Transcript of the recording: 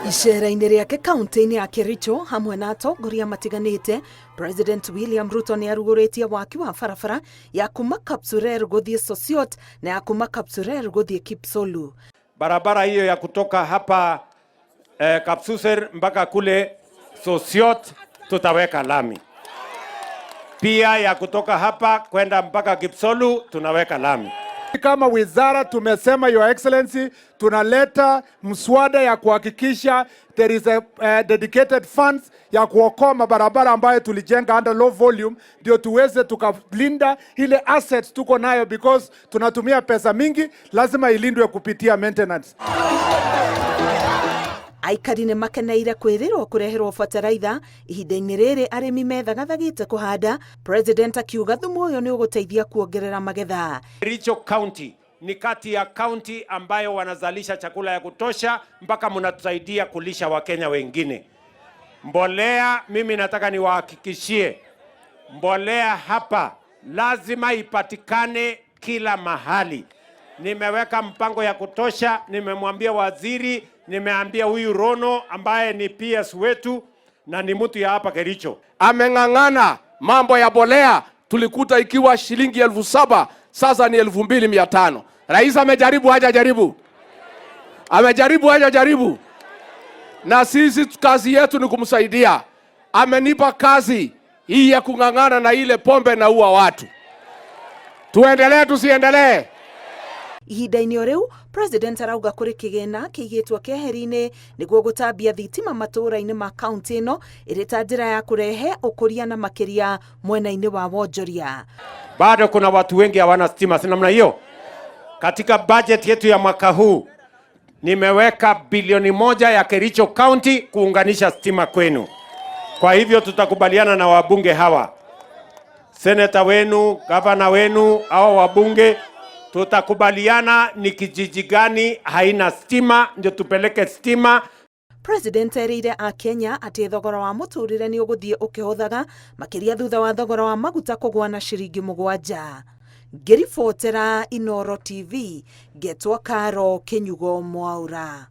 Icera-inĩ rĩake kaunti-inĩ ya Kericho hamwe na atongoria matiganĩte, President William Ruto nĩ arugũrĩtie waki wa barabara ya kuma Kapsurer gũthiĩ Sosiot na ya kuma Kapsurer gũthiĩ Kipsolu. Barabara hiyo ya kutoka hapa Kapsuser mpaka kule Sosiot tutaweka lami. Pia ya kutoka hapa kwenda mpaka Kipsolu tunaweka lami. Kama wizara tumesema, Your Excellency, tunaleta mswada ya kuhakikisha there is a dedicated funds ya kuokoa mabarabara ambayo tulijenga under low volume, ndio tuweze tukalinda ile assets tuko nayo, because tunatumia pesa mingi, lazima ilindwe kupitia maintenance. Aikari nĩ makeneire kwĩrĩrwo kũreherwo bataraitha ihinda-inĩ rĩrĩ arĩmi methagathagĩte kũhanda. President akiuga thumu ũyũ nĩ ũgũteithia kuongerera magetha. Kericho County ni kati ya county ambayo wanazalisha chakula ya kutosha mpaka mnatusaidia kulisha Wakenya wengine. Mbolea, mimi nataka niwahakikishie, mbolea hapa lazima ipatikane kila mahali. Nimeweka mpango ya kutosha, nimemwambia waziri, nimeambia huyu Rono ambaye ni PS wetu na ni mtu ya hapa Kericho. Ameng'ang'ana mambo ya bolea, tulikuta ikiwa shilingi 7,000, sasa ni 2,500. Rais amejaribu, hajajaribu? Amejaribu, hajajaribu? Na sisi kazi yetu ni kumsaidia. Amenipa kazi hii ya kung'ang'ana na ile pombe inaua watu. Tuendelee tusiendelee? Ihinda-inĩ o rĩu, President arauga kũrĩ kĩgĩna kĩigĩtwo keheri-inĩ nĩguo gũtambia thitima matũũra-inĩ ma kaunti ĩno ĩrĩ ta njĩra ya kũrehe ũkũria na makĩria mwena-inĩ wa wonjoria. Bado kuna watu wengi hawana stima, si namna hiyo? Katika budget yetu ya mwaka huu nimeweka bilioni 1 ya Kericho County kuunganisha stima kwenu. Kwa hivyo tutakubaliana na wabunge hawa, seneta wenu, gavana wenu, hawa wabunge, tutakubaliana ni kijiji gani haina stima, ndio tupeleke stima. President erĩire Akenya atĩ thogora wa mũtũrĩre nĩ ũgũthiĩ ũkĩhũthaga makĩria thutha wa thogora wa maguta kũgũa na ciringi 7. Ngĩribotera Inooro TV, ngetwo Karo Kĩnyugo Mwaura.